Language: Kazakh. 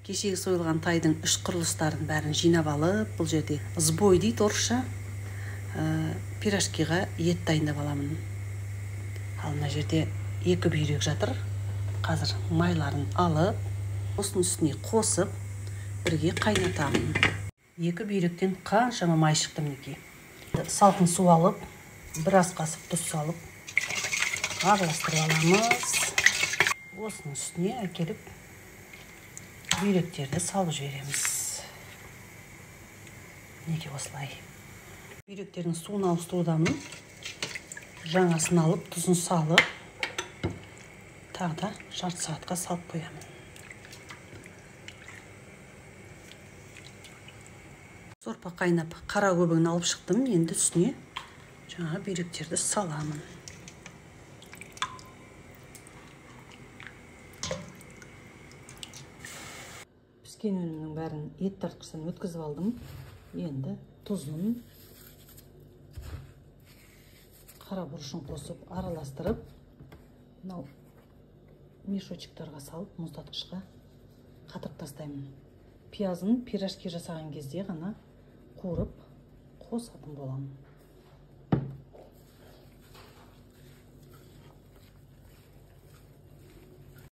Кешегі сойылған тайдың үш құрылыстарын бәрін жинап алып, бұл жерде сбой дейді орысша, пирожкиға ет дайындап аламын. Ал мына жерде 2 бүйрек жатыр. Қазір майларын алып, осының үстіне қосып, бірге қайнатамын. 2 бүйректен қаншама май шықты мінекей. Салқын су алып, біраз қасық тұз салып, араластырып аламыз. Осының үстіне әкеліп бүйректерді салып жібереміз. Мінекей осылай. Бүйректердің суын ауыстырудамын. Жаңасын алып, тұзын салып, тағы да жарты сағатқа салып қоямын. Сорпа қайнап, қара көбігін алып шықтым. Енді үстіне жаңа бүйректерді саламын. Піскен өнімнің бәрін ет тартқыштан өткізіп алдым. Енді тұзын, қара бұрышын қосып араластырып, мынау мешочектарға салып мұздатқышқа қатырып тастаймын. Пиязын пирожки жасаған кезде ғана қуырып қосатын боламын.